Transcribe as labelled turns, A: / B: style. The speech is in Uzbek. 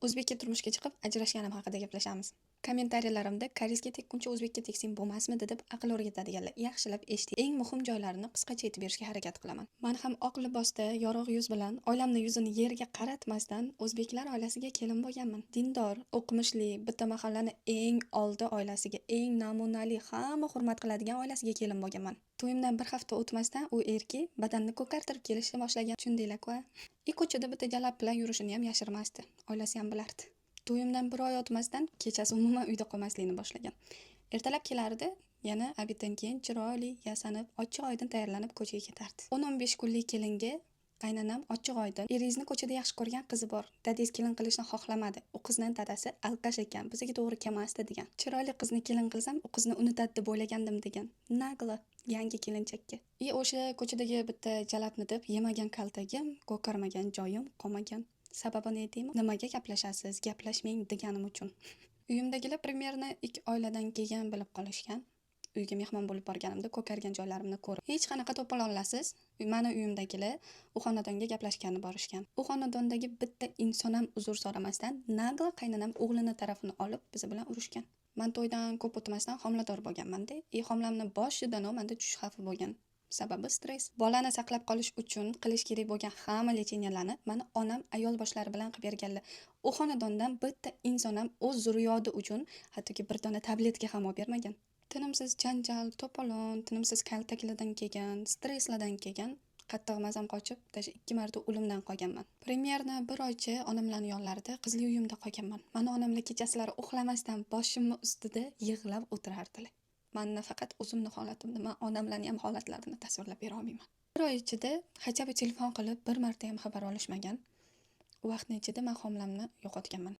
A: O'zbekka turmushga chiqib, ajrashganim haqida gaplashamiz. Kommentariyalarimda "Koreysga tekkuncha o'zbekka tegsang bo'lmasmidi?" deb aql o'rgatadiganlar, yaxshilab eshiting. Eng muhim joylarini qisqacha aytib berishga harakat qilaman. Man ham oq libosda, yorug' yuz bilan, oilamni yuzini yerga qaratmasdan o'zbeklar oilasiga kelin bo'lganman. Dindor, o'qimishli, bitta mahallani eng oldi oilasiga, eng namunali, hamma hurmat qiladigan oilasiga kelin bo'lganman. To'yimdan bir hafta o'tmasdan u erkak badanini ko'kartirib kelishni boshlagan. Tushundinglar-ku, a? И ko'chada bitta jalab bilan yurishini ham yashirmasdi. Oilasi ham bilardi. To'yimdan bir oy o'tmasdan kechasi umuman uyda qolmaslikni boshlagan. Ertalab kelardi, yana обед dan keyin chiroyli yasanib, ochiq oydin tayyorlanib ko'chaga ketardi. 10-15 kunlik kelinga qaynonam ochiq oydin: "Eringizni ko'chada yaxshi ko'rgan qizi bor. Dadangiz kelin qilishni xohlamadi. U qizni dadasi алкаш ekan, bizga to'g'ri kelmasdi", degan. "Chiroyli qizni kelin qilsam, u qizni unutadi deb o'ylagandim", degan. Нагло yangi kelinchakka. И o'sha ko'chadagi bitta jalabni deb yemagan kaltagim, ko'karmagan joyim qolmagan. Sababini aytaymi? "Nimaga gaplashasiz, gaplashmang", deganim uchun. Uyimdagilar примерно 2 oylardan keyin bilib qolishgan. Uyga mehmon bo'lib borganimda ko'kargan joylarimni ko'rib. Hech qanaqa to'polonlarsiz mani uyimdagilar u xonadonga gaplashgani borishgan. U xonadondagi bitta inson ham uzr so'ramasdan нагло qaynonam o'g'lini tarafini olib, biz bilan urushgan. Man to'ydan ko'p o'tmasdan homilador bo'lganman-da. И homilamni boshidanoq menda tushish xavfi bo'lgan. Sababi stress. Bolani saqlab qolish uchun qilish kerak bo'lgan hamma лечения larni mani onam ayol boshlari bilan qilib berganlar. U xonadondan bitta inson ham o'z zurriyodi uchun hattoki bir dona tabletka ham olib bermagan. Tinimsiz janjal, to'polon, tinimsiz kaltaklardan kelgan, stresslardan kelgan qattiq mazam qochib, даже ikki marta o'limdan qolganman. Примерно bir oycha onamlarning yonlarida, qizli uyimda qolganman. Mani onamlar kechasilari uxlamasdan boshimni ustida yig'lab o'tirardilar. Man nafaqat o'zimni holatimni, man onamlarni ham holatlarini tasvirlab bera olmayman. Bir oy ichida хотя бы telefon qilib bir marta ham xabar olishmagan. U vaqtni ichida man homilamni yo'qotganman.